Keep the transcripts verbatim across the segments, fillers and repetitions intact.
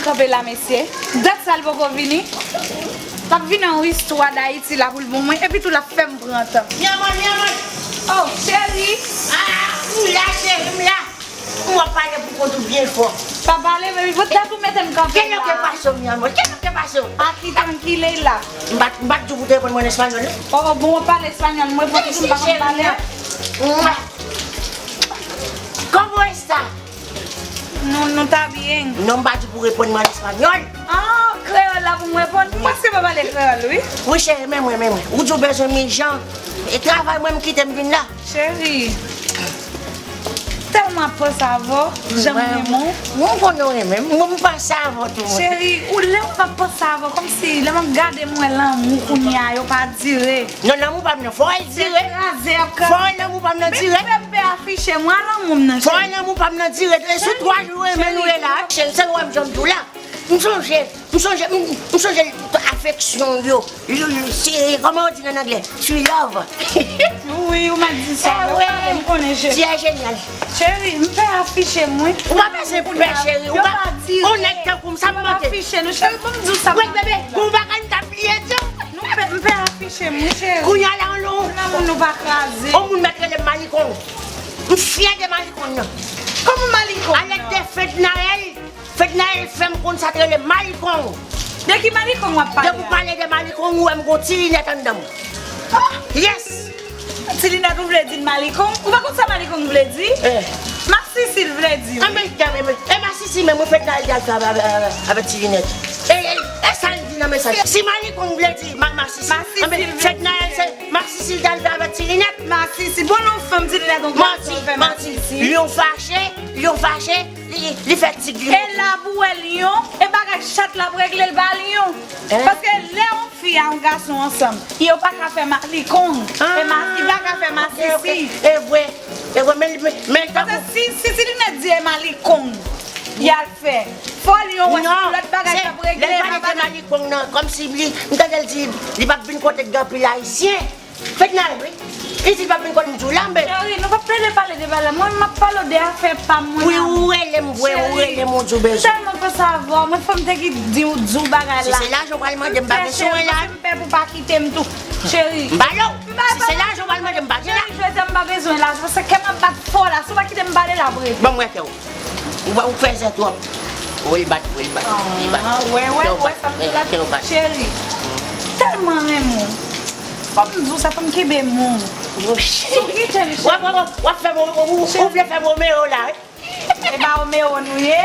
Kanpe la, mesye. Dat sa l poko vini. L ap vini an istwa Dayiti la pou l ban mwen, epi tou l ap fè m pran tan. Mi amor, mi amor. Oh, cheri. Ah, m la, cheri, m la. M ap pale pou kont ou byen fò. Pa pale, baby, pou dat ou mete m kanpe la. Qué es lo que pasó, mi amor? Qué es lo que pasó? Aquí, tranquila. M pa t, m pa t di w pou te reponn mwen an espanyòl, non? Oh, bon, w ap pale espanyòl, mwen, pou m pa konn pale. Mua. ¿Cómo está? Nou, nou ta byen. Non, m pa di pou reponn mwen an espanyòl. Ah, kreyòl la pou m reponn. Ou prèske pa pale kreyòl, wi. Wi, cheri, men mwen, men mwen. Ou di w bezwen m ijan. E travay mwen, m kite m vin la. Cheri, tèlman ap panse avè w, jan m renmen w. Mwen konnen w renmen m, mwen m panse avè w tou, mwen. Cheri, ou lè w ap panse avè w, kòmsi lè m ap gade m wè lanmou kounye a, yo pa dire. Non, lanmou pa m nan, fò l dire. Se kraze ap kraze. Fò lanmou pa m nan dire. Men fè m pè afiche m, wè lanmou m nan, cheri. Fò lanmou pa m nan dire. E sou twa jou renmen nou ye la, cheri, se wè m jan m di w la. M sonje, m sonje, m, m sonje afeksyon yo. Yo, yo, se, kòman yo di l an anglè? True love. Wi, ou mèt di sa. Eh, wi. M konnen, cheri. Ti a jenyal. Cheri, m pè afiche m, wi. Ou pa bezwen pè, cheri. Ou pa, yon nèg tankou m, sa m mande. Afiche nou, cheri, ban m di w sa. Wait, bebe, gon bagay m ta bliye di w. Nou pè, m pè afiche m, wi, cheri. Kounye a la, on, on, lanmou nou pa kraze. On moun mèt rele m Malikong. M fyè de Malikong nan. Kòman Malikong nan? Alèk de Fednaelle. Fednaelle fè m konn sa t rele Malikong. De ki Malikong w ap pale a? Depi w pale de Malikong, ou wè m gon ti linèt anndan m. Ah! Yes! Ti linèt ou vle di n Malikong? Ou pa konn sa Malikong vle di? Eh. Masisi l vle di, wi. Anben, e Masisi menm, ou Fednaelle di al fè avè, avè, avè ti linèt. E, e, e sa l di nan mesaj. Si Malikong vle di ma, Masisi, anben, Fednaelle se Masisi l t al fè avè ti linèt. Masisi, bon, non, fanm ti linèt, on gason fè Masisi. Lyon fache, Lyon fache. Li, li fè tig li. E la pou wè lyon, e bagay chat l ap regle l ba lyon. Paske lè yon fi a yon gason ansanm, yo pa ka fè malikong. E ma, li pa ka fè masisi. E vre, e vre, men, men, men, paske si, si, si li mèt di e malikong y al fè, fò lyon wè si lòt bagay k ap regle. Lè l pale de malikong nan, kòmsi li, m tande l di, li p ap vin kote k gen anpil ayisyen. Fednaelle, wi. Li di l p ap vin kote m di w la, men. Cheri, nou p ap plede pale de bagay la. Mwen, m ap pale w de afè pa m, mwen. Wi, ou rele m vre, ou rele m, ou di w bezwen. Tèlman panse avè w, mwen, fò m te ki di w, di w bagay la. Si se lajan w pral mande m, pa gen sou mwen la. M pè pou pa kite m tou. Cheri. M ba w. Si se lajan w pral mande m, pa gen la. Cheri, jodi a m pa bezwen lajan, paske kè m ap bat fò la. Si w pa kite m pale la, vre. Ban m wè kè w. Ou, ou fè zè twòp. Ou, li bat, ou, li bat, li bat. Ah, wè, wè, wè, sa m di la, cheri. Tèlman renmen w. Fò m di w sa, fò m kenbe men w. Sou ki cheri, cheri? W ap, w ap, w ap fè m, ou, ou, ou vle fè m Romeo la, wi. E pa Romeo nou ye.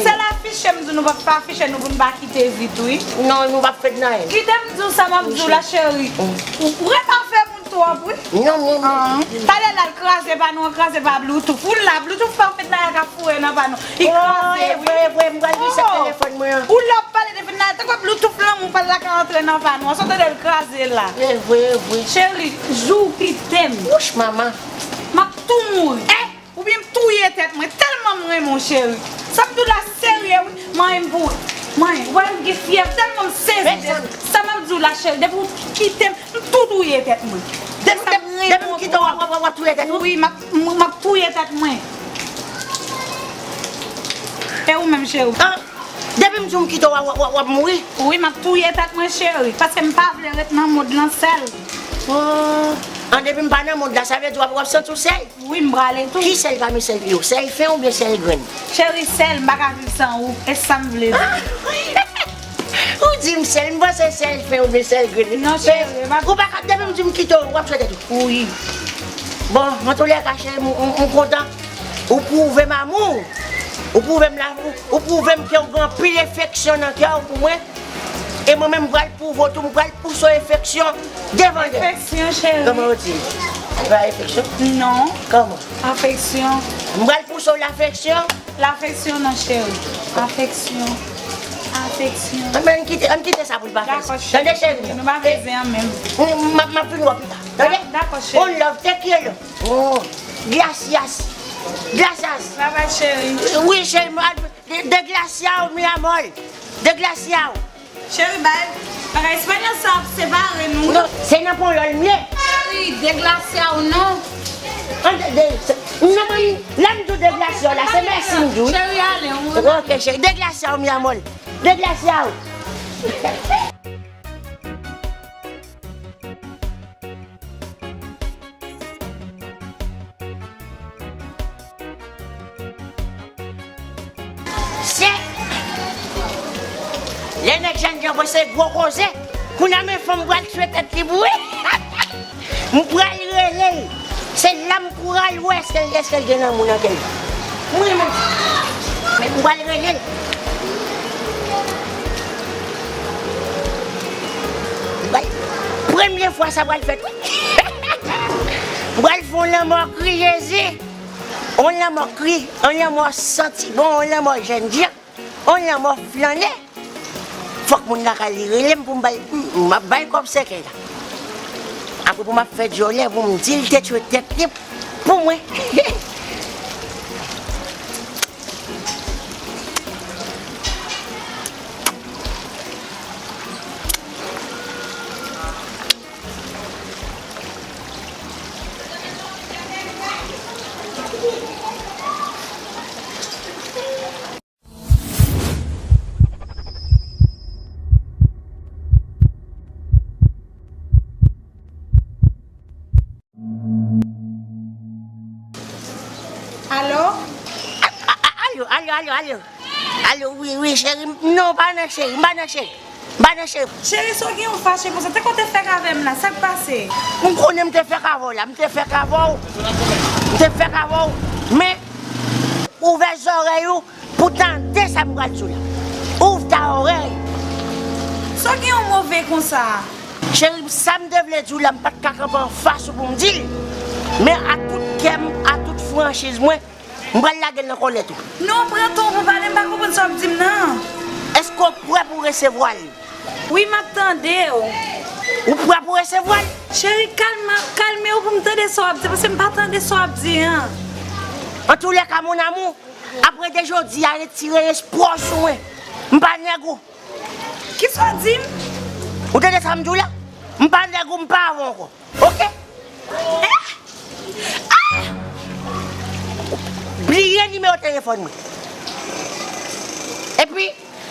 Sèl afiche m di nou p ap pa afiche nou pou n pa kite vit, wi. Non, nou p ap fè nan. Kite m di w sa m ap di w la, cheri. Ou, ou ret afè m twòp, wi. Non, non, non. Talè l al kraze pa nou an, kraze pa Bluetooth. Ou la, Bluetooth pa Fednaelle k ap foure nan pa nou. Li kraze, wi. Oh, e vre, e vre, m pral reset telefòn mwen an. Ou la ap pale de Fednaelle, tankou Bluetooth lanmou pa l la ka antre nan pa nou an. Sa w tande l kraze la. E vre, e vre. Cheri, jou w kite m. Wouch, manman. M ap tou mouri. Eh! Oubyen m touye tèt mwen, tèlman m renmen w, cheri. Sa m di w la serye, wi. Manyen m pou ou. Manyen, ou wè m gen fyèv, tèlman m sezi de sa m ap di w la, cheri. Depi w kite m, m tou touye tèt mwen. Depi, depi, depi m kite w, w ap, w ap, w ap touye tèt ou? Wi, m ap, m, m ap touye tèt mwen. E ou menm, cheri? Ah, depi m di w m kite w, w ap, w ap, w ap mouri? Wi, m ap touye tèt mwen, cheri. Paske m pa vle ret nan mond lan sèl. Oh, an depi m pa nan mond la, sa vle di w ap, w ap santi w sèl? Wi, m prale tou. Ki sèl pami sèl yo? Sèl fen oubyen sèl grenn? Cheri, sèl, m pa ka viv san ou. E sa m vle di. Ou di m sèl, m panse sèl fen oubyen sèl grenn. Non, cheri, m ap... Ou pa ka, depi m di m kite w, w ap sou tèt ou. Wi. Bon, antoulèka, cheri, m, m, m kontan. Ou pwouve m amou w. Ou pwouve m la, ou, ou pwouve m ke w gen anpil afeksyon nan kè w pou mwen. E mwen menm, m pral pwouve w tou, m pral pouse w afeksyon devan lè. Afeksyon, cheri. Kòman w di? Se pa afeksyon? Non. Kòman? Afeksyon. M pral pouse w lafeksyon. Lafeksyon, non, cheri. Afeksyon. Afeksyon. Anben, ann kite, ann kite sa pou l pa fè. Dakò, cheri. Tande, cheri? Nou pa bezwen an menm. M, m, m ap vin wè w pita. Tande? Dakò, cheri. On love, te quiero. Oh, gracias. Gracias. Bye bye, cheri. Wi, cheri, m al, de, de gracias, mi amor. De gracias. Cheri, bay, bagay espanyòl sa ap separe nou. Non, se nan ponyòl m ye. Cheri, deglase a w non. An, de, de, se, non, man, lè m di w deglase a w la, se mèsi m di w, wi. Cheri, ale, ou. Ok, cheri, deglase a w, mi amor. Deglase a w. Se lè nèg jènjan pase gwo koze. Kounye a men fanm pral tchwe tèt li boure. M pral rele l. Se la m pral wè èske, èske l gen lanmou nan kè l. Mwen menm. Men m pral rele l. M pral, premye fwa sa pral fèt, wi. M pral fè yon lanmò kri Jezi. Yon lanmò kri, yon lanmò santi bon, yon lanmò jènjan. On lanmò flannen. Fòk moun lakay li rele m pou m bay, m, m ap bay kòb sèkèy la. Apre pou m ap fè djòlè pou m di l te tchwe tèt li pou mwen. Alo? A- a- a- Alo, alo, alo, alo. Alo, wi, wi, cheri. Non, pa nan cheri, pa nan cheri. Pa nan cheri. Cheri, sa w gen w fache konsa? Te konte fèk avè m la, sa k pase? M konnen m te fèk avè w la, m te fèk avè w. M te fèk avè w. Men, ouvè zòrèy ou pou tande sa m pral di w la. Ouvè ta òrèy. Sa w gen yon move konsa? Cheri, sa m te vle di w la, m pa t ka kanpe anfas ou pou m di l. Men a tout kè m, a tout franchiz mwen, m pral lage l nan kòlèt ou. Non, pran tan w pou pale, m pa konprann sa w ap di m nan. Èske w prè pou resevwa l? Wi, m ap tande w. Ou prè pou resevwa l? Cheri, kalme, kalme w pou m tande sa w ap di, paske m pa tande sa w ap di an. Antoulèka, mon amour, apre de jodi a, retire espwa w sou mwen. M pa nèg ou. Kisa w di m? Ou tande sa m di w la? M pa nèg ou, m pa avè w ankò. Oke? Eh? Ah! Bliye nimewo telefòn mwen. Epi,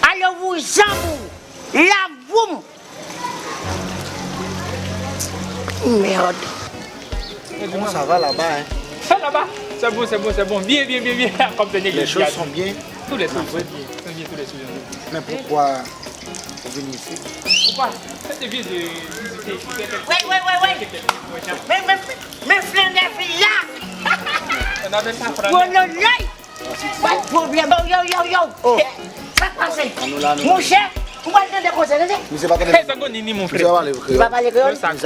ale vouzan pou ou. Lave pou m. Merde. Comment ça va là-bas, hein? Ça là-bas, c'est bon, c'est bon, c'est bon. Bien, bien, bien, bien. Comme c'est négociable. Les choses sont bien. Tous les trucs sont bien. Sont bien, tous les trucs sont bien. Mais pourquoi vous venez ici? Pourquoi? Cette devise de visiter. Oui, oui, oui, oui. Men, men, men flannè fi a. On avait ça. Bon, non, non. Pa t pwoblèm. Yo, yo, yo, yo. Oh. Sa k pase? Monchè, ou pral tande koze, tande. Misye pa tande. Hey, Zango Nini, mon frère. Misye pa pale kreyòl. Li pa pale kreyòl? Salut,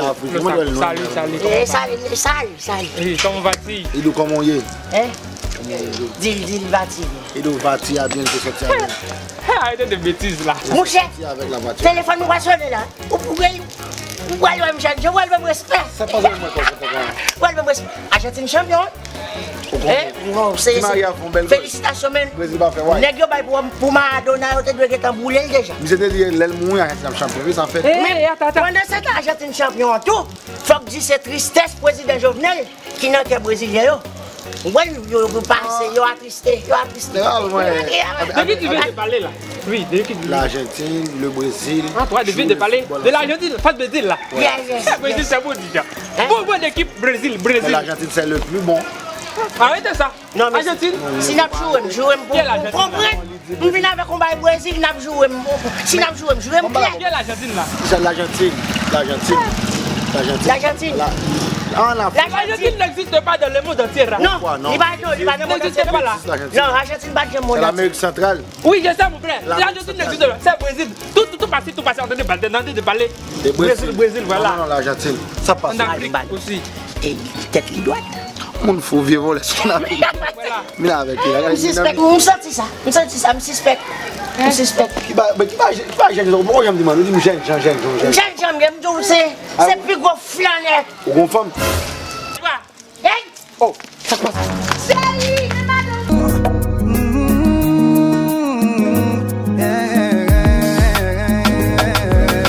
salut, salut. Eh, salut, salut, salut. Eh, comment vas-tu? Idou, kòman w ye? Hein? Di l, di l, va ti. Idou, va ti a byen, l te sòti avè l. Hey, arrêtez de bêtises là. Monchè, telefòn mwen pa sonnen la. Ou pou gen, ou pral wè m chanje, ou pral ban m respè. Sa pa mwen konsa, papa. Ou pral ban m respè. Ajantin chanpyon, wi. Ou konprann? Eh, non, se, se, felisitasyon, men. Brezil pa fè way. Nèg yo bay pou, pou Maradona, yo te dwe gentan boule l deja. Misye te di lè l mouri, Ajantin ap chanpyon. Wi, sa fèt. Men, pandan se tan, Ajantin chanpyon an tou, fòk di se tristès prezidan Jovenel ki nan kè brezilyen yo. Ou wè, yo, yo pase, yo atriste, yo atriste. Depi ki vin de pale la. Wi, depi ki vin. L'Argentine, le Brésil. Ah, toi, depi de pale de l'Argentine, pas de Brésil là. Yeah, yeah, yeah. Brésil, c'est bon déjà. Hein? Bon, bon équipe, Brésil, Brésil. Mais l'Argentine, c'est le plus bon. Arrêtez ça. Non, men Argentine. Si n ap joure m, joure m pou, pou konprann. M vin avèk yon bay Brezil, n ap joure m. Si n ap joure m, joure m klè. Ki Lajantin la? Ki sa Lajantin? Lajantin. Lajantin. Lajantin. La, an Afrik. Lajantin n'existe pas dans le monde entier, là. Non, li pa, non, li pa nan mond antye, non. Non, Lajantin pa nan mond antye. Lamerik Santral. Oui, je sais, mon frère. Lajantin n'existe pas. C'est Brésil. Tout, tout, tout passé, tout passé, entendez parler, entendez parler. Brésil, Brésil, voilà. Non, non, Lajantin. Sa pase. En Afrique aussi. E tèt li dwat. Moun fou, vye vòlè sou lavi. M la avèk li la. M sispèk, m santi sa. M santi sa, m sispèk. M sispèk. Ki ba, ki ba, ki ba jèn jan, ou poko janm di m, ou di m jèn jan, jèn jan, jèn jan. Jèn jan, m di w se, se pi gwo flanè. Ou gon fanm? Hey! Oh, sa k pase? Seri, men madanm.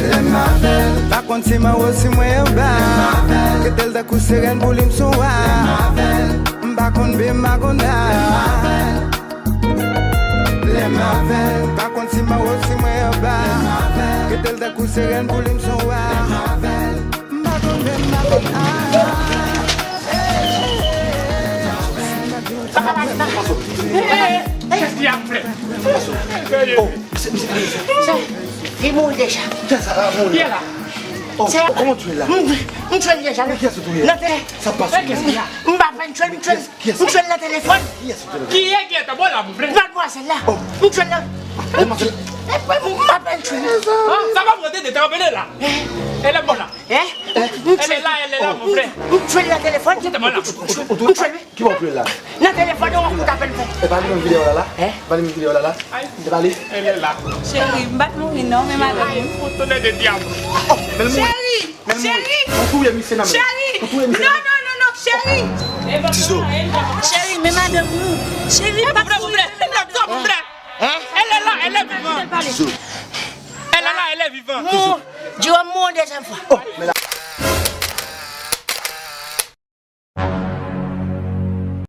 Lè m avè l, pa konn si m anwo, si mwen anba. Rete l tankou sirèn pou li m sou wa. M pa konn byen magonda. Lè m avè l, pa konn si m anwo, si mwen Tèl tankou sirèn pou li m son wa. M pa konn menm, m pa konn, ah. Kiyès ki ap fè? Oh, misye, misye, misye. Li mouri deja. Kiyès a mouri? Kiyès la? Oh, kòman w tchwe l la? M tchwe l deja. Men kiyès ou touye? Nan tele. Sa pase. M pa fè m tchwe l, m tchwe l. Kiyès? M tchwe l nan telefòn. Kiyès ou touye? Kiyès, kiyès? Bon la, mon frè. Madmwazèl la. Oh. M tchwe l nan. Madmwazèl. M pa fè m tchwe l. Ah, sa pa mwen te detanbele la. Eh. Elle est bon la. Eh? Elle est là, elle est là, mon frère. M tchwe l nan telefòn. Kite mwen la. M tchwe l. Ki bò w tchwe l la? Nan telefòn, yon kout apèl fè. E pa li menm ki dèyè w la la? Eh? E pa li menm ki dèyè w la la? E pa li? Elle est là. Cheri, m pa t mouri non, men madanm ou. Ay, fout tonè de dyab. Oh, men l mouri. Cheri, men l mouri. Cheri. Ou touye misye nan men. Cheri. Ou touye misye nan men. Non, non, non, non, cheri. Tizo. Cheri, men madanm ou. Cheri, pa touye, men madanm ou. Hein? Elle est là, elle est vivante. Tizo. Elle est là, elle est vivante. Mou, Jerome mouri yon dezyèm fwa. Oh, men la.